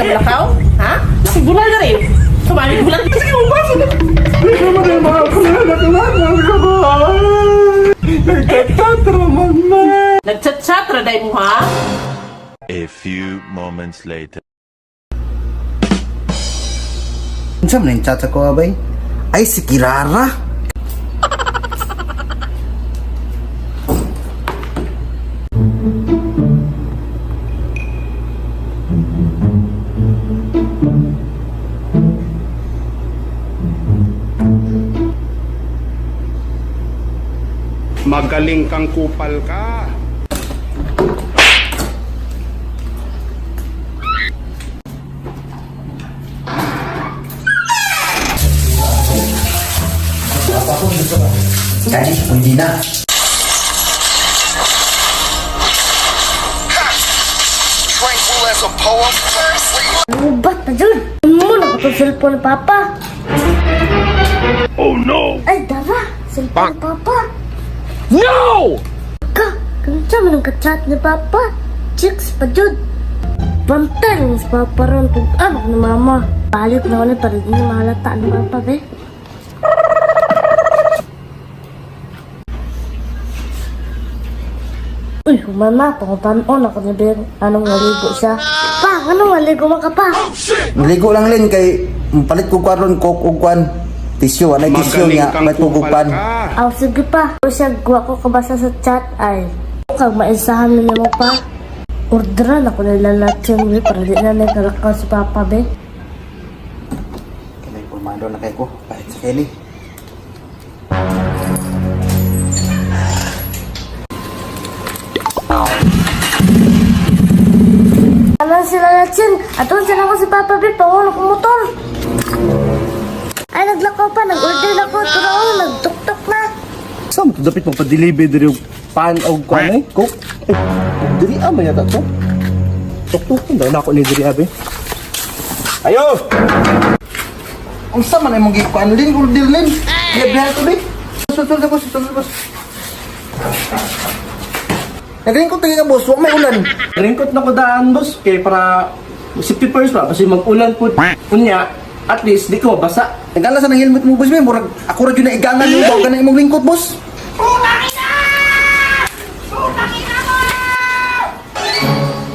ka malakaw? Ha? Nakibulal na rin. Sumali bulan. Nagchat-chat ra day mo ha? A few moments later. Unsa man yung chat sa ko abay? Ay, si Kirara. Magaling kang kupal ka. Kani, hindi na. Tranquil as a poem. Ubat na dyan! Muna ko itong cellphone ni Papa. Oh no! Ay, dara! Cellphone ni Papa! No! Ka, kansa man ang kachat ni Papa. Chicks pa dyan. Bantay lang si Papa ron kung anak ni Mama. Balik na ulit para di na mahalata ni Papa, be. Uy, humana, pangutan-on ako ni Ben. Anong naligo siya? Pa, anong naligo man ka pa? Naligo lang lin kay palit ko karon coke ug kwan. Tissue, anay tissue Magaling niya, kang palit ko kupal pan. ka. Aw, sige pa. O siya, guwa ko kabasa sa chat ay. Kag maisahan na nimo pa. Orderan ako nila natin, be, para di na nagkalakaw si Papa, be. Kanay pulmado na kay ko, kahit sa Kelly. Ano sila natin? Aton sila ko si Papa, be, pangulo ko motor. Ay, naglakaw pa. Nag-order ako. Pero oh, nagtuktok na. Sa mo to dapat magpa-deliver diri og pan og kuan ay coke. Eh, diri ah man yata to. Tuktukon daw na ako ni diri abi. Ayo! Unsa man imong gikuan lin order lin? Libre to be. Sul boss, sul boss. Nagringkot tayo ka boss, wa may ulan. Ringkot na ko daan boss kay para safety first ba kasi mag-ulan pud unya at least di ko basa. Nagala sa nang helmet mo boss, may murag ako ra jud na igangan nimo ba ka na imong lingkot boss.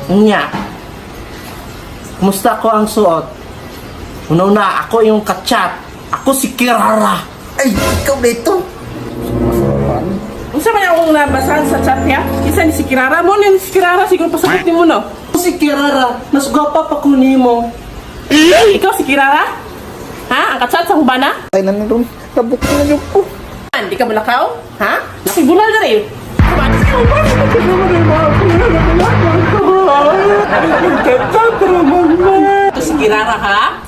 Unya. Kumusta ko ang suot? Una-una, ako yung kachat. Ako si Kirara. Ay, ikaw dito. Unsa man akong nabasahan sa chat niya? Isa ni si Kirara mo ni si Kirara siguro pasabot nimo no. Si Kirara, mas gwapa pa ko nimo. Ikaw si Kirara? Ha? Ang kachat sa hubana? Ay nan ron, tabok na jud ko. Hindi ka malakaw? Ha? Nakibulal na rin. Ito si Kirara ha?